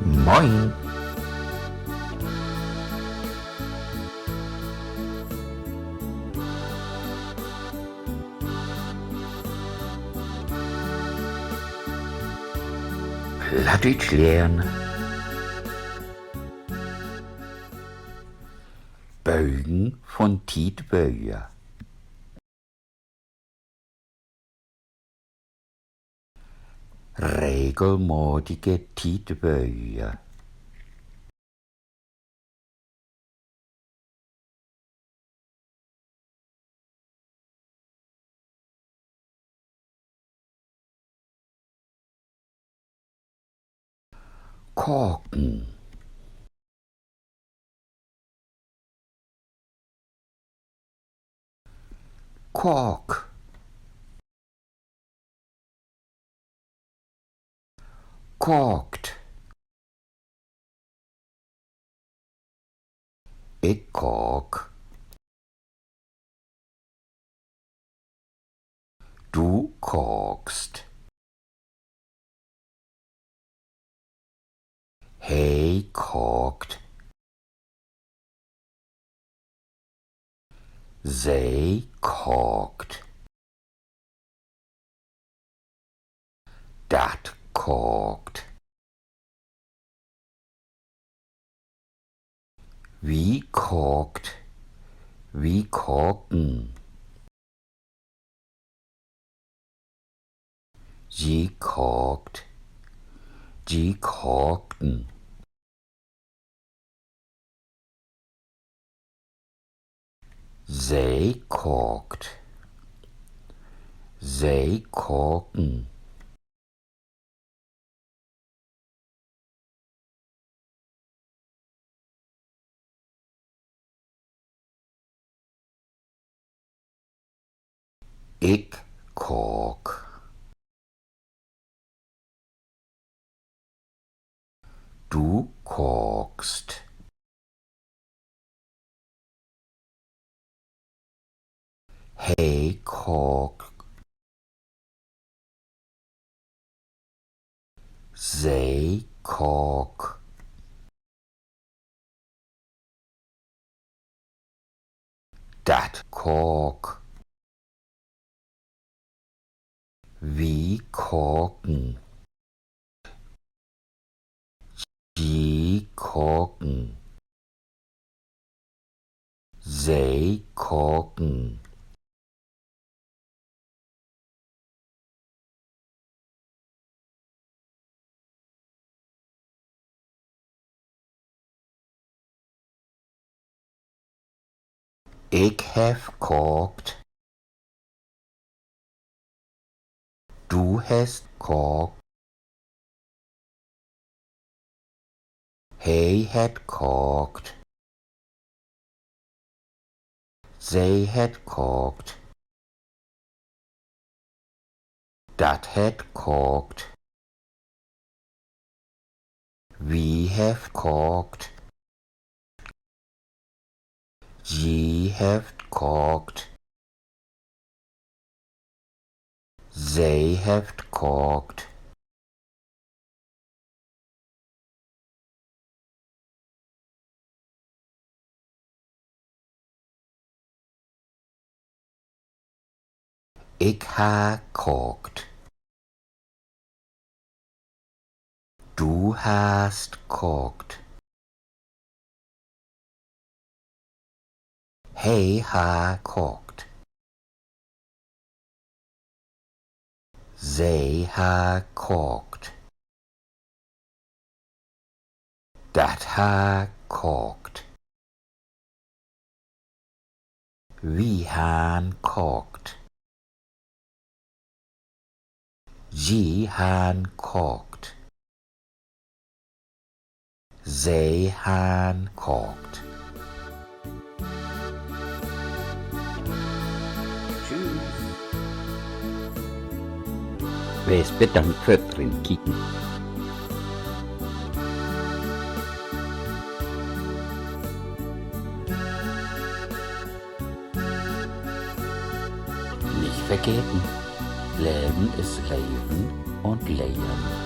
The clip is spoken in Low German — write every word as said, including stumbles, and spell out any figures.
Moin. Plattdüütsch lehren. Bögen von Tiet Böger. Regelmatige Tiet Böger. Kaken. Kaak. Kaakt. Ik kaak. Du kaakst. He kaakt. Se kaakt. Dat kaakt. Wi kaakt. Wi kaken. Ji kaakt. Ji kaken. Se kaakt. Se kaken. Ik kaak. Du kaakst. He kaak. Se kaak. Dat kaak. Wi kaken. Ji kaken. Se kaken. Ik heff kaakt. Du hest kaakt. He hett kaakt. Se hett kaakt. Dat hett kaakt. Wi hebbt kaakt. Ji hebbt kaakt. Se hebbt kaakt. Ik harr kaakt. Du harrst kaakt. He harr kaakt. Se harr kaakt. Dat harr kaakt. Wi harrn kaakt. Ji harrn kaakt. Se harrn kaakt. Tschüss. Wees bedankt för't Rinkieken. Nich vergeten: Leven is Leven un Lehren.